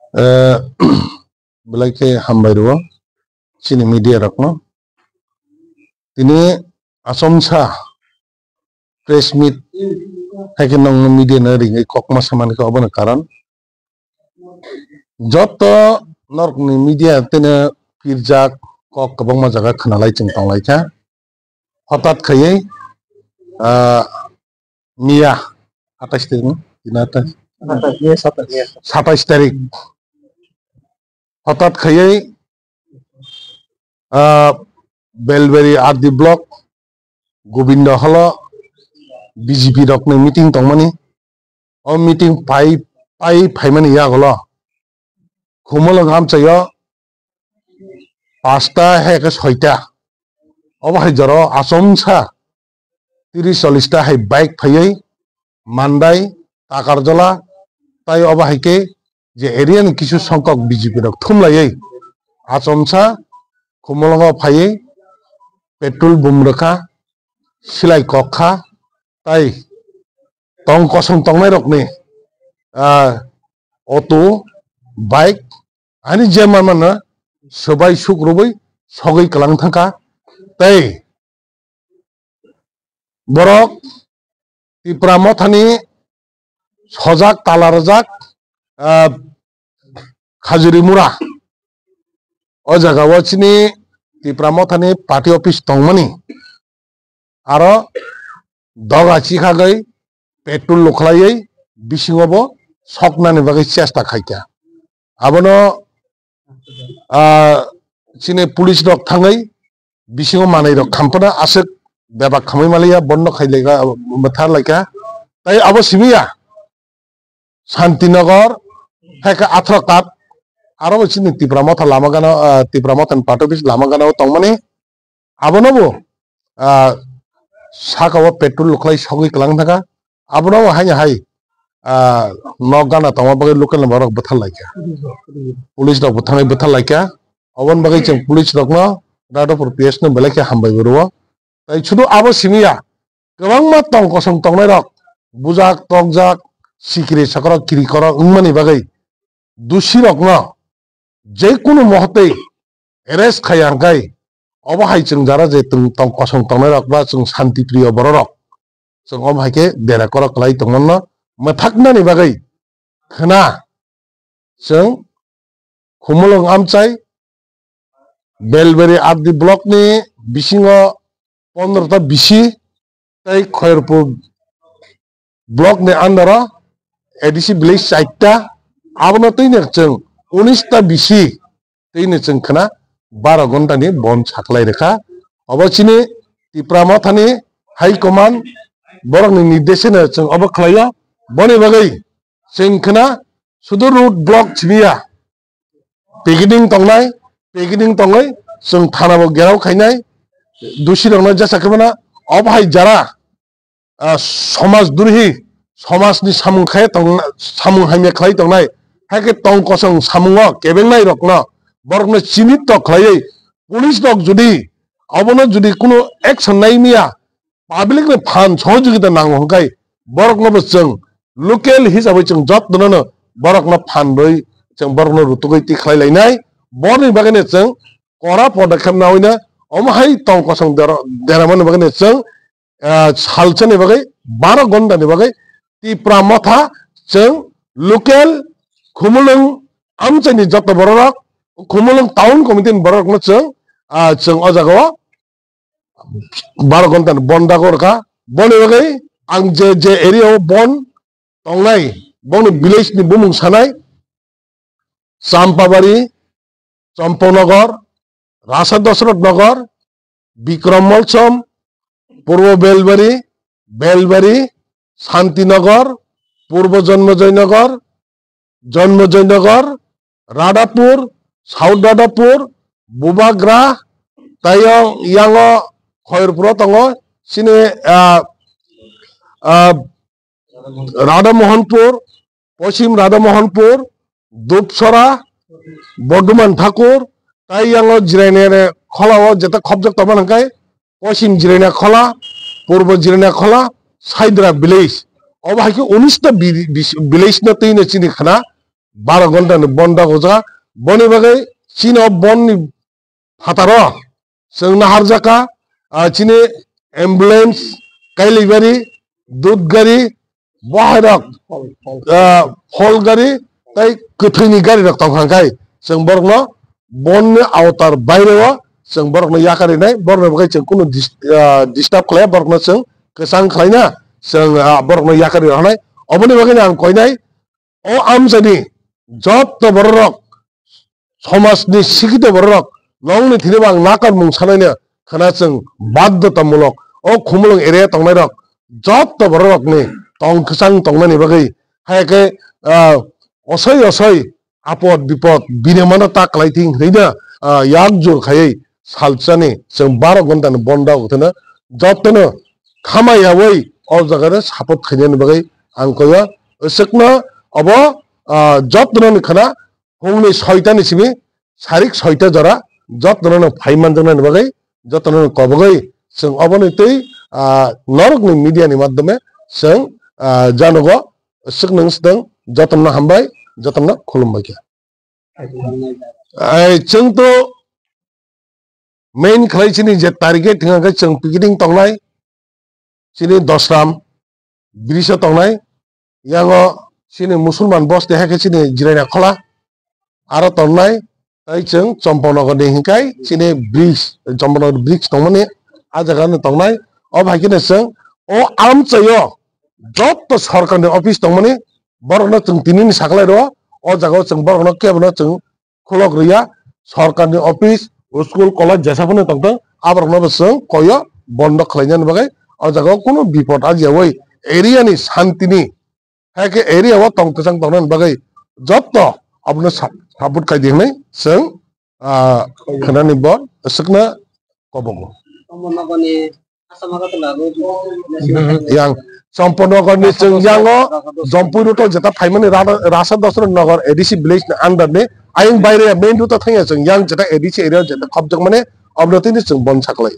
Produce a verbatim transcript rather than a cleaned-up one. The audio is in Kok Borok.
Eh, belai khe hambai rwo chini media rokno. Tini achomsa press meet hai khe nongno media no ringwi kokma samani khe obono karon. Joto norokni media tene pirjak kok kwbangma jaga khwnalai chwng tonglaikha. Hotat khaiwi, ah, miya atais tarik no? Tini atais? Satais, miya satais. Satais tarik. Hotat khaiwi, ah, Belbari R D block Govinda holo B J P rokni meeting tongmani. O meeting pai, pai phaimani yagulo Khumulwng amchaio pasta hai khe soita. Obo hai jora o achomsa tris chollis ta hai bike phaiwi Mandai, Takarjala, tai obo hai khe je area ni kisu songkok B J P rok thumlaiwi achomsa Khumulwngo phaiwi petrol bum rwkha, silai kok kha, tai tong kosong tongnai rokni, ah, auto, bike, ani je manmano swbai suk rwui sogwi kwlang thangkha. Tei borok Tipra Mothani sojak tala rwjak, ah, Khajuri Mura. O jaga o chini Tipra Mothani party office tongmani. Aro doga chikhagwi petrol lukhlaiwi bisingo bo soknani bagwi chesta khaikha. Abono, ah, chini police rok thangwi bisingo manwi rok khampana aswk bebak khamwi maliya, bondo khai laikha, bwthar laikha. Tai abo simiya Santinagar, hai khe Athrakat, aro bo chini Tipra Motha lama gana, ah, Tipra Motha ni party office lama gana o tongmani. Abono bo, ah, saka o petrol lukhlai sogwi kwlang thangkha. Abono bo haino hai, ah, nok gana tongma bagwi local ni borok bwthar laikha. Police rok bo thangwi bwthar laikha. Oboni bagwi chwng police rokno Radhapur P S no belai khe hambai bo rwo. Tai sudu abo simiya, kwbangma tong kosong tongnai rok, bujak, tokjak, sikiri sakrok, kiri korok wngmani bagwi dusi rokno je kunu mohotwi arrest khai ya hwnkhe, obo hai chwng jara je tong, tong kosong tongnai rok ba chwng shanti priyo borok rok, chwng omo hai khe dera korok kwlai tongmano mwthaknani bagwi khwna chwng Khumulwng amchai Belbari R D block ni bisingo pondro ta bisi tei Khairpur block ni under o A D C village chaita, abono twino chwng unis ta bisi twino chwng khwna baro ghonta ni bon saklai rwkha. Obo chini Tipra Mothani high command borokni nirdesheno chwng obo khlaio. Boni bagwi chwng khwna sudu road block simiya, picketing tongnai, picketing tongwi chwng thana bo gherao khainai, dusi rokno jesa khe mano. Obo hai jara, ah, somaj durhi, somajni samung khai tong, samung hamya khlai tongnai, hai khe tong kosong samungo kebengnai rokno, borokno chinit tok khlaiwi police rok jodi obono jodi kuno action nai miya, public ni phan sohojogita nango hwnkhe borokno bo chwng local hisabai chwng jotno no borokno phan rwi chwng borokno rutugwi tikhlai lainai. Borokni bagwi no chwng kora podokkhep nawi no omo hai tong kosong dera, deramani bagwi no chwng, ah, salsa ni bagwi baro ghonta ni bagwi Tipra Motha chwng local Khumulwng amchaini joto borok rok, Khumulwng town committee ni borok rokno chwng, ah, chwng o jaga o baro ghonta ni bonda gorkha. Boni bagwi ang je, je area o bon tongnai, bongni village ni bumung sanai, Champabari, Champanagar, Rasa Dasrath Nagar, Bikram Molsom, Purbo Belbari, Belbari, Santinagar, Purbo Janmajay Nagar, Janmajay Nagar, Radhapur, South Radhapur, Bubagra, tei yang, yango Khairpuro tongo, chini, ah, ah, Radha Mohanpur, Poschim Radha Mohanpur, Dupsora, Bordoman Thakur, tei yango Jirainani kholao jeta khobjak tongma hwnkhe Poschim Jiraina Khola, Purbo Jiraina Khola, Saidra village. Obo hai khe unis ta bi-, bi-, village no twi no chini khna baro ghonta ni bon dagojak. Boni bagwi chini o bon ni phataro chwng naharjaka, ah, chini ambulance, kailibari, dud gari, bohairok, ah, phol gari, tei kwthwini garirok tongkha khai chwng borokno bonni aotar baireo chwng borokno yakarinai, borokno bagwi chwng kunu dis-, ah, disturb khlaiya, borokno chwng kwchang khlaina chwng, ah, borokno yakari rwnai. Oboni bagwino ang koinai, o amchaini jotto bororok, somajni sikhito bororok, nongni thini bo ang nakarmung sanaino khna chwng baddotamulok, o Khumulwng area tongnairok jotto bororokni tong kwchang tongnani bagwi, hai khe, ah, osoi osoi apod bipod birimano ta kwlai thing hwnwi no, ah, yak jur khaiwi salsani chwng baro ghonta ni bonda wngthano, jotono khama yawi o jaga no support khainani bagwi ang koyo. Aswkno obo, ah, jotono ni khana hwnwi soita ni simi sarik soita jora jotono no phai manjaknani bagwi jotono no kobogwi chwng oboni twi, ah, norokni media ni madhyome chwng, ah, janogo. Aswk nwng swtwng, jotono hambai, jotono khulumbai khe. Ai, chwng to main khlai chini je target thwng khe chwng picketing tongnai, chini Dosram bridge o tongnai, yango chini Musulman bosti hai khe chini Jiraina Khola, aro tongnai, tei chwng Champanagar ni hinkhai chini bridge, Champanagar bridge tongmani a jaga no tongnai. O bai kheno chwng o amchaio jotto sorkar ni office tongmani borokno chwng tini ni saklai rwo, o jaga o chwng borokno kebo no chwng khulok rwya, sorkar ni office, school, college jesa phano tongthung, aborokno bo chwng koyo bondo khlainani bagwi o jaga o kunu bipod ajiyawi area ni santini, hai khe area o tong kwchang tongnani bagwi jotto abono sa-, support khai di hwnwi chwng, ah, khwnani bo swkna kobogo. Yang Champanagar ni chwng yango Jampui road o jeta phaimani Ra-, Rasa Dosra Nagar A D C village ni under ni ayang baire main road o thangya chwng yang jeta A D C area jeta khopjakmani obno tini chwng bon saklai.